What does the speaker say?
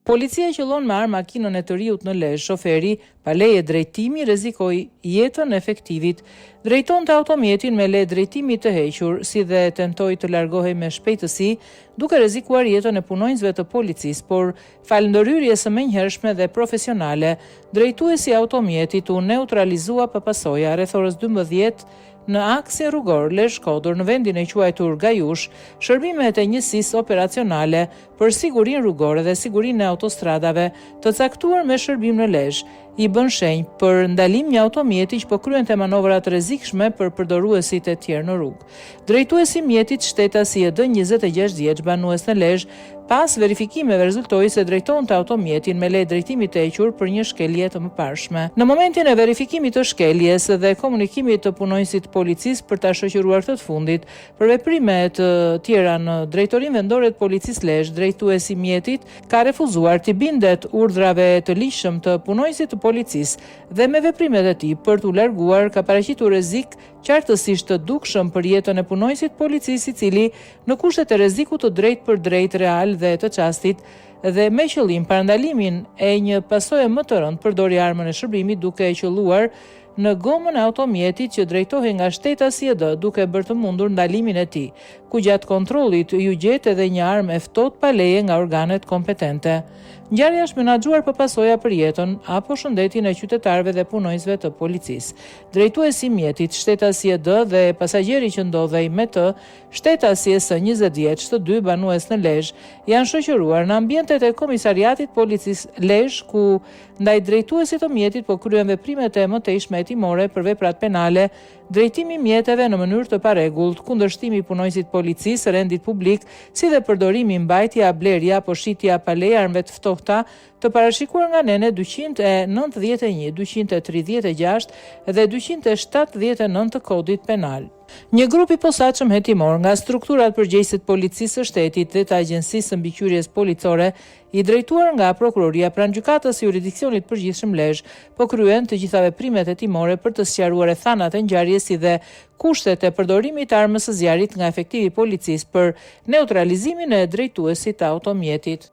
Policia qëllon me armë makinën e të riut në Lezhë, shoferi, pa leje drejtimi, rrezikoi jetën e efektivit. Drejtonte automjetin me leje drejtimi të hequr, si dhe tentoi të largohej me shpejtësi, duke rrezikuar jetën e punonjësve të policisë, por falë ndërhyrjes së menjëhershme dhe profesionale, drejtuesi i automjetit u neutralizua pa pasoja rreth orës 12 në aksin rrugor Lezhë-Shkodër në vendin e quajtur Gajush, shërbimet e njësisë operacionale për sigurinë rrugore dhe sigurinë e autostradave, të caktuar me shërbim në Lezhë, i bënë shenjë për ndalim një automjeti që po kryente manovra të rrezikshme për përdoruesit e tjerë në rrugë. Drejtuesi i mjetit, shtetasi JD, 26 vjeç, banues në Lezhë, pas verifikimeve rezultoi se drejtonte automjetin me leje drejtimi të hequr për një shkelje të mëparshme. Në momentin e verifikimit të shkeljes dhe komunikimit të punonjësit të policisë për ta shoqëruar këtë të fundit, Për veprime të tjera në Drejtorinë Vendore të Policisë Lezhë, drejtuesi i mjetit ka refuzuar t'i bindet urdhrave të ligjshëm të punonjësit të policisë dhe me veprimet e tij për t'u larguar ka paraqitur rrezik qartësisht të dukshëm për jetën e punonjësit të policisë i cili në kushtet e rrezikut të drejtpërdrejtë real dhe të çastit dhe me qëllim parandalimin e një pasoje më të rëndë përdori armën e shërbimit duke e qëlluar në gomën e automjetit që drejtohej nga shtetasi JD duke bërë të mundur ndalimin e tij, ku gjatë kontrollit iu gjet edhe një armë e ftohtë pa leje nga organet kompetente. Ngjarja është menaxhuar pa pasoja për jetën apo shëndetin e qytetarëve dhe punonjësve të policisë. Drejtuesi i mjetit, shtetasi JD dhe pasagjeri që ndodhej me të, shtetasi S 20 vjeç, të dy banues në Lezhë, janë shoqëruar në ambientet e Komisariatit të Policisë Lezhë ku Ndaj drejtuesit të mjetit po kryhen veprimet e mëtejshme hetimore për veprat penale, drejtimi i mjeteve në mënyrë të parregullt, kundërshtimi i punonjësit të policisë, rendit publik, si dhe përdorimi, mbajtja, blerja apo shitja pa leje e armëve të ftohta, të parashikuar nga nenet 291, 236 dhe 279 të Kodit Penal. Një grup i posaçëm hetimor nga strukturat përgjegjëse të Policisë së Shtetit dhe të Agjencisë së Mbikëqyrjes Policore i drejtuar nga Prokuroria pranë Gjykatës së Juridiksionit të Përgjithshëm Lezhë, po kryen të gjitha veprimet hetimore për të sqaruar rrethanat e ngjarjes si dhe kushtet e përdorimit të armës së zjarrit nga efektivi i policisë për neutralizimin e drejtuesit të automjetit.